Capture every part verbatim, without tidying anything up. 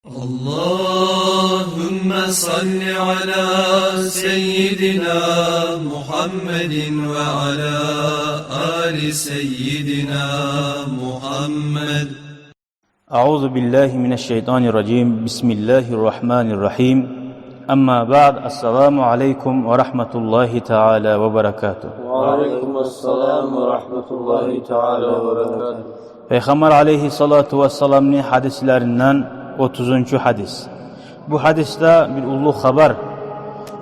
اللهم صل على سيدنا محمد وعلى آل سيدنا محمد. أعوذ بالله من الشيطان الرجيم. بسم الله الرحمن الرحيم. أما بعد، السلام عليكم ورحمة الله تعالى وبركاته. وعليكم السلام ورحمة الله تعالى وبركاته. Пайхаммар алейгьиссалату вассаламны гьадислеринден отузунчу гьадис. Бу гьадисде бир уллу хабар.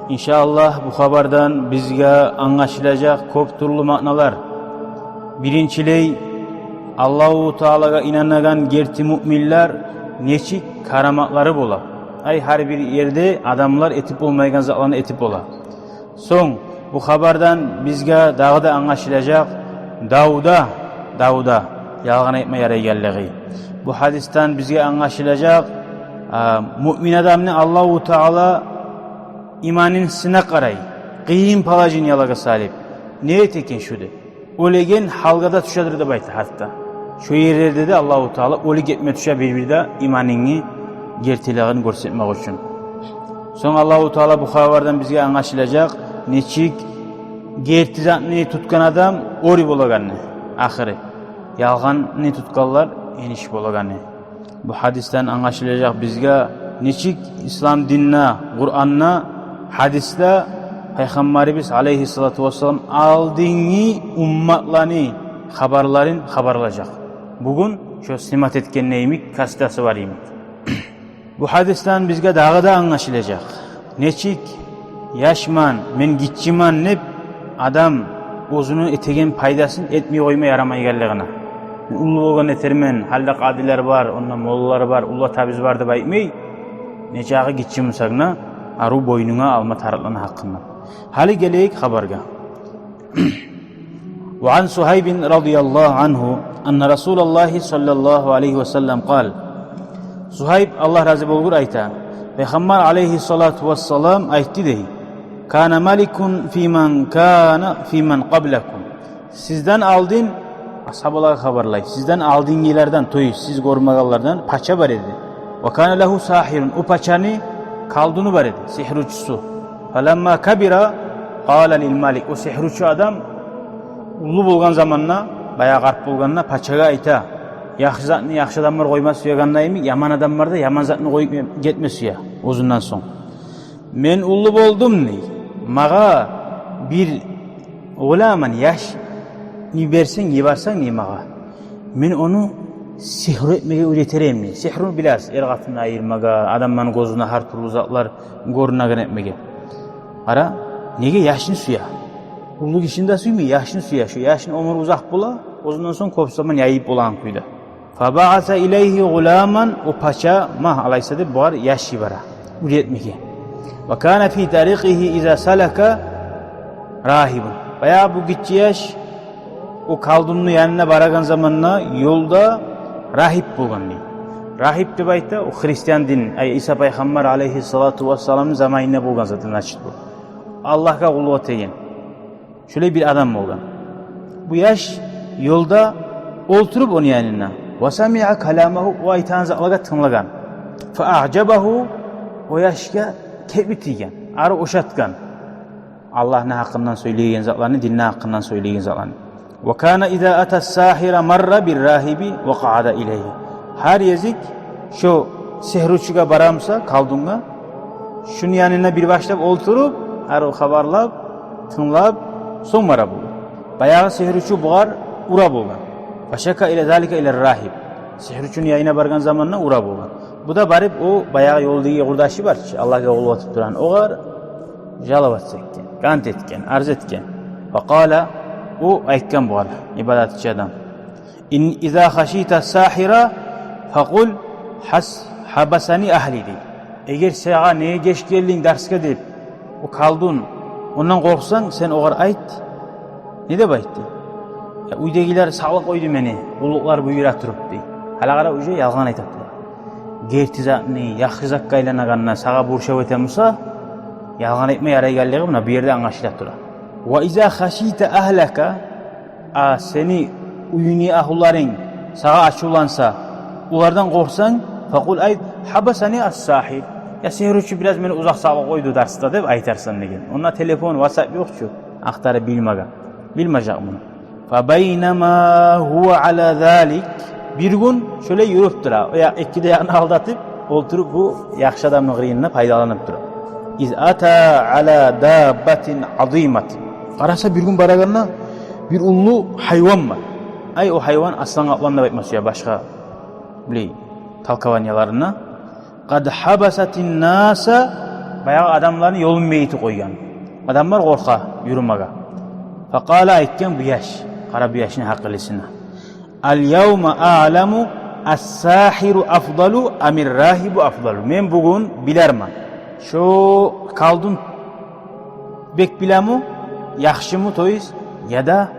Иншааллагь, бу хабардан бизге англашылажакъ кёп тюрлю маъналар. Биринчилей, Аллагьу Таалагъа инанагъан герти муъминлер нечик караматлары бола. Ай, гьар бир ерде адамлар этип болмайгъан затланы этип бола. Сонг бу хабардан бизге дагъы да англашылажакъ давда, давда ялгъан айтма ярайгъанлыгъы. Бу гьадисден бизге англашылажакъ, а, муъмин адамны Аллагьу Таала иманын сынап къарай, къыйын положенияларгъа салып, не эте экен шу деп. Оьлеген гьалгъа да тюшедир деп айта гьатта. Шо ерлерде де Аллагьу Таала оьлюп гетме тюше бир-бирде иманынгны гертилигин гёрсетмек учун. Сонг Аллагьу Таала бу хабардан бизге англашылажакъ, нечик герти затны тутгъан адам оьр болагъаны, ахыры. Ялгъанны тутгъанлар эниш болагъаны. Бу гьадисден англашылажакъ бизге, нечик ислам динде, Къуранда, гьадисде Пайхаммарыбыз алейгьиссалату вассалам алдынгъы умматланы хабарларын хабарлажакъ. Бугюн шо снимать этгенде йимик, кассетасы бар йимик. Бу гьадисден бизге дагъы да англашылажакъ, нечик яшман, мен гиччимен деп адам оьзюню этеген пайдасын этмей къойма ярамайгъанлыгъына. Мен уллу болгъанда этермен, гьали де къадилер бар, онда моллалар бар, уллу атабыз бар деп айтмай, нечакъы гиччи бусанг да, арив бойнунга алма тарыкъланы гьакъындан. Гьали гелейик хабаргъа. وعن صهيب رضي الله عنه أن رسول الله صلى الله عليه وسلم قال. Сугьайб, Аллагь рази болгъур, айта: Пайхаммар алейгьиссалату вассалам айтды дей: كان ملك في من كان في من قبلكم. Сизден алдын, асгьабалагъа хабарлай, сизден алдынгъылардан, то есть сиз гёрмегенлерден пача бар эди. وكان له ساحر, о пачаны колдуну бар эди, сигьручусу. فلما كبر قال للملك, о сигьручу адам уллу болгъан заманда, баягъы къарт болгъанда, пачагъа айта: яхшы затны яхшы адамлар къойма сюегенде йимик, яман адамлар да яман затны къоюп гетме сюе оьзюнден сонг. Мен уллу болдум дей, магъа бир гъуламан, яшны берсенг, йиберсенг дей магъа, мен ону сигьру этмеге уьйретер эдим дей. Сигьруну билесиз, эр-къатынны айырмагъа, адамланы гёзюне гьар тюрлю затлар гёрюнеген этмеге. Къара, неге яшны сюе? Уллу гишини де сюймей, яшны сюе. Шо яшны оьмюрю узакъ бола, оьзюнден сонг кёп заман яшап болагъан кюйде. فبعث إليه غلاما, о пача, магь алайса деп, бугъар яш йибере уьйретмеге. وكان في طريقه إذا سلك راهب. Баягъы бу гиччи яш о колдунну янына барагъан заманда ёлда рагьип болгъан дей. Рагьип деп айта, о христиан дин, ай, Иса пайхаммар алейгьиссалату вассаламны заманында болгъан зат, значит, бу. Аллагьгъа къуллукъ этеген. Шолай бир адам болгъан. Бу яш ёлда олтуруп ону янына, وسمع كلامه, о айтагъан затлагъа тынглагъан. فأعجبه, о яшгъа кепи тийген, арив ошатгъан. Аллагьны гьакъындан сёйлейген затланы, динни гьакъындан сёйлейген затланы. وكان إذا أتى الساحر مر بالراهب وقعد إليه. Гьар гезик шо сигьручугъа бара буса, колдунгъа, шуну янына бир башлап олтуруп, арив хабарлап, тынглап, сонг бара болгъан. Баягъы сигьручу бугъар ура болгъан. فشكا ذلك إلى الراهب. Сигьручуну янына баргъан заманда ура болгъан. Бу да барып, о баягъы ёлдагъы къурдашы бар чы, Аллагьгъа къуллукъ этип турагъан, огъар жаловаться этген, кант этген, арз этген. فقال, о айтгъан бугъар, ибадатчы адам: إن إذا خشيت الساحر فقل حس-, حبسني أهلي, дей. Эгер сагъа неге геч гелдинг дарсгъа деп, о колдун, ондан къоркъсанг, сен огъар айт. Не деп айт дей? Я, уьйдегилер сакълап къойду мени, къуллукълар буюра туруп, дей. Гьали къара, уже ялгъан айта тура. Герти затны яхшы затгъа айланагъанда сагъа буршав эте буса, ялгъан айтма ярайгъанлыгъы муна бу ерде англашыла тура. وإذا خشيت أهلك, а сени уьюнгню агьлюлеринг сагъа ачувланса, олардан къоркъсанг, Факъул, айт: «Хьабасани ас-сахьир». «Я, сигьручу бираз мени узакъ сакълап къойду дарсда», — деп айтарсан деген. Онда телефон, ватсап ёкъ чу, ахтарып билмеге. Билмежек муну. Фабайнама гьува аля залик. Бир гюн шолай юрюп тура. О я-, эки де ягъын алдатып олтуруп, бу яхшы адамны къырыйында пайдаланып тура. Из ата аля даббатин азиматин. Къараса, бир гюн барагъанда бир уллу гьайван бар. Ай, о гьайван аслан-къаплан деп айтмасы я, башгъа, билей, толкованияларында. Къад хьабасатин наса, баягъы адамланы ёлун бегитип къойгъан. Адамлар къоркъа юрюмеге. Факъала, айтгъан бу яш, къара бу яшны гьакъыллысына: «Аль-явма аъламу ас-сахьиру афдалу амир-рагьибу афдалу». Мен бугюн билермен, шо колдун бек билеми, яхшымы, то есть, яда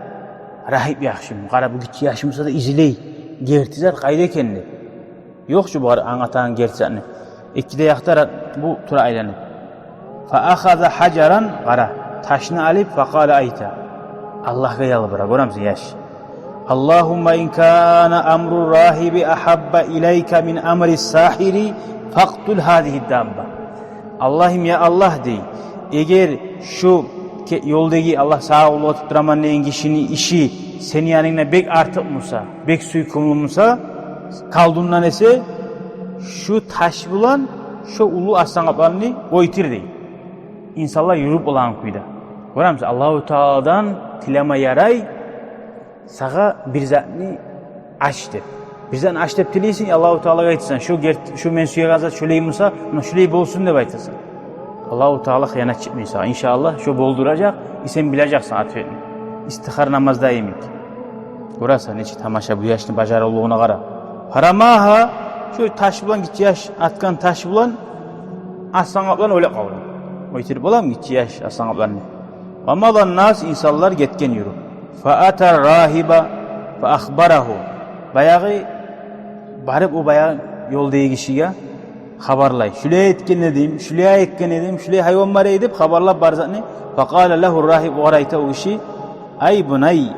рагьиб яхшымы? Къара, бу гиччи яш буса да излей, герти зат къайда экен деп. Ёкъ чу бугъар англатагъан герти затны. Эки де якъда бу тура айланып. Фа ахаза хьажаран, къара, ташны алып, факъала, айта, Аллагьгъа ялбара, гёремисен, яш. «Аллагьумма ин кана амру-р-рагьиби ахьабба илайка мин амри-с-сахьири, факътул гьазигьи-д-дабба». «Аллагьым, я Аллагь, — дей, — эгер шу ке-, ёлдагъы, Аллагь сагъа къуллукъ этип тураман деген гишини иши сени янынгда бек артыкъ буса, бек сюйкюмлю буса колдундан эсе, шу таш булан шо уллу аслан-къапланны оьлтюр», — дей. Инсанлар юрюп болагъан кюйде. Гёремисен, Аллагьу Тааладан тилеме ярай, сагъа бир затны ач деп. Бир затны ач деп тилейсен, Аллагьу Таалагъа айтасан: «Шу герт-, шу мен сюеген зат шулай буса, муна шулай болсун», — деп айтасан. Аллагьу Таала хыянатчы этмей сагъа. Иншааллагь, шо болдуражакъ, и сен билежексен ответни. Истихара намазда йимик. Гёресен, нечик тамаша бу яшны бажарывлугъуна къара. Фарамагьа, шо таш булан, гиччи яш атгъан таш булан аслан-къаплан оьлюп къалгъан. Оьлтюрюп боламы гиччи яш аслан-къапланны? Ва мадан-нас, инсанлар гетген юрюп. Фа ата-р-рагьиба фа ахбарагьу. Баягъы барып, о баягъы ёлдагъы гишиге хабарлай: «Шулай этген эдим, шулай этген эдим, шулай гьайван бар эди», — деп хабарлап бар затны. Факъала лагьу-р-рагьиб, огъар айта о гиши: «Ай бунай,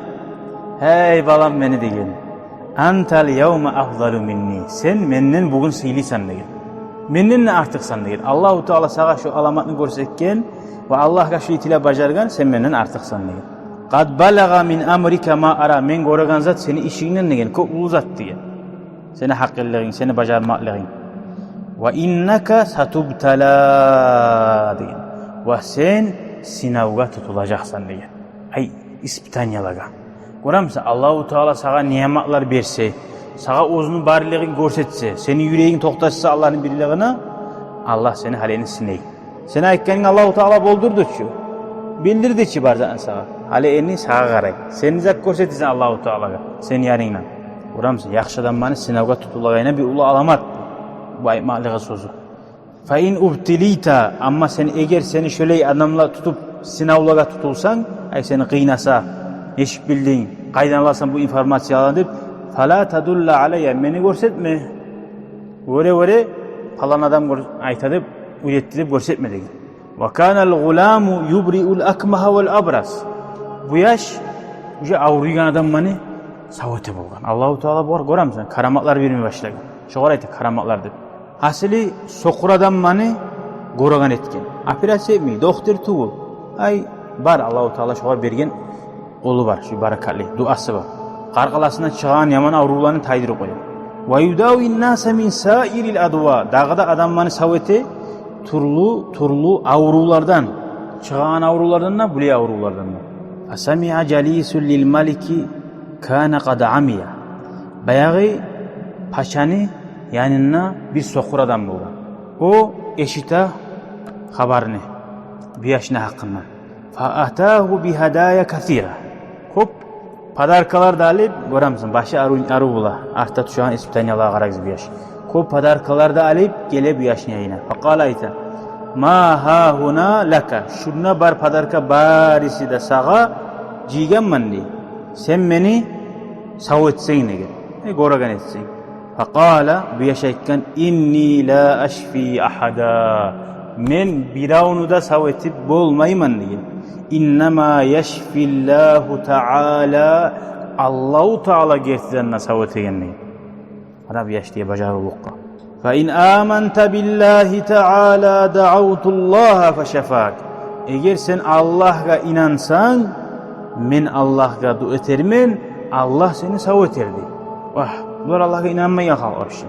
гьей балам мени, — деген, — антал явма афдалу минни, сен менден бугюн сыйлысан, — деген. — Менден де артыкъсан, — деген. — Аллагьу Таала сагъа шо аламатны гёрсетген ва Аллагьгъа шулай тилеп бажаргъан, сен менден артыкъсан, — деген. — Къад балагъа мин амрика ма ара, мен гёреген зат сени ишингден, — деген, — кёп уллу зат, — деген, — сени гьакъыллыгъынг, сени бажармакълыгъынг. Ва иннака сатубтала, — деген, — ва сен сынавгъа тутулажакъсан», — деген. Ай, испытаниелагъа. Гёремисен, Аллагьу Таала сагъа ниъматлар берсе, сагъа оьзюню барлыгъын гёрсетсе, сени юрегинг токъташса Аллагьны бирлигине, Аллагь сени гьалени сынай. Сен айтгъанынг Аллагьу Таала болдурду чу, билдирди чи бар затны сагъа. Гьали энни сагъа къарай. Сен зат гёрсетесен Аллагьу Таалагъа сени янынгдан. Гёремисен, яхшы адамланы сынавгъа тутулагъанына бир уллу аламат бу айтмакълыгъы сёзю. Фа ин убтулита, амма сен, эгер сени шолай адамлар тутуп, сынавлагъа тутулсанг, ай, сени къыйнаса, нечик билдинг, къайдан аласан бу информацияланы деп, фала тадулла алайя, мени гёрсетме. Гёре-гёре, палан адам гёр-, айта деп, уьйретди деп гёрсетме, деген. Ва канал гъуламу юбриул акмагьа вал абрас. Бу яш уже авруйгъан адамланы сав эте болгъан. Аллагьу Таала бугъар, гёремисен, караматлар берме башлагъан. Шогъар айта караматлар деп. Асили сокъур адамланы гёреген этген. Операция этмей, дохтур тюгюл. Ай, бар, Аллагьу Таала шогъар берген къолу бар, шу баракатлы дуасы бар. Къаркъарасындан чыгъагъан яман аврувланы тайдырып къоя. Ва юдавин наса мин саирил адва. Дагъы да адамланы сав эте тюрлю-тюрлю аврувлардан, чыгъагъан аврувлардан да, булай аврувлардан да. Фасамиа жалисун лил малики кана къад амия. Баягъы пачаны янында бир сокъур адам болгъан. О эшите хабарны бу яшны гьакъында. Фа атагьу би гьадая касира. Кёп подаркалар да алып, гёремисен, башы арив, арив бола. Артда тюшеген испытаниелагъа къарагъыз бу яш. Кёп подаркалар да алып геле бу яшны янына. Фа къала, айта: «Ма гьагьуна лака. Шунда бар подарка бариси де сагъа жыйгъанман, — дей. — Сен мени сав этсенг, — деген, — э, гёреген этсенг». Факъала, бу яш айтгъан: «Инни ла ашфи ахьада. Мен биревню де сав этип болмайман, — деген. — Иннама яшфиллагьу таала. Аллагьу Таала гертиден де сав этеген», — деген. Къара бу яшдагъы бажарывлукъгъа. فإن آمنت بالله تعالى دعوت الله فشفاك. Эгер сен Аллагьгъа инансанг, мен Аллагьгъа дуа этермен, Аллагь сени сав этер, дей. Вагь, булар Аллагьгъа инанмайгъан халкъ вообще.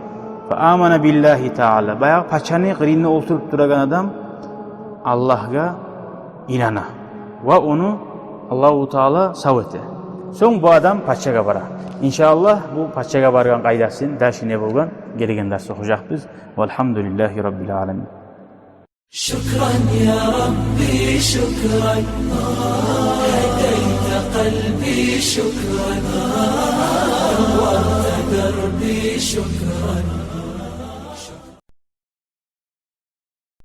فآمن بالله تعالى. Баягъы пачаны къырыйында олтуруп турагъан адам Аллагьгъа инана. Ва ону Аллагьу Таала сав эте. Сонг бу адам пачагъа бара. Иншааллагь, бу пачагъа баргъан къайдасын, дальше не болгъан, гелген дарсда охужакъбыз. والحمد لله رب العالمين. شكرا يا ربي، شكرا. هديت قلبي، شكرا. نورت دربي، شكرا.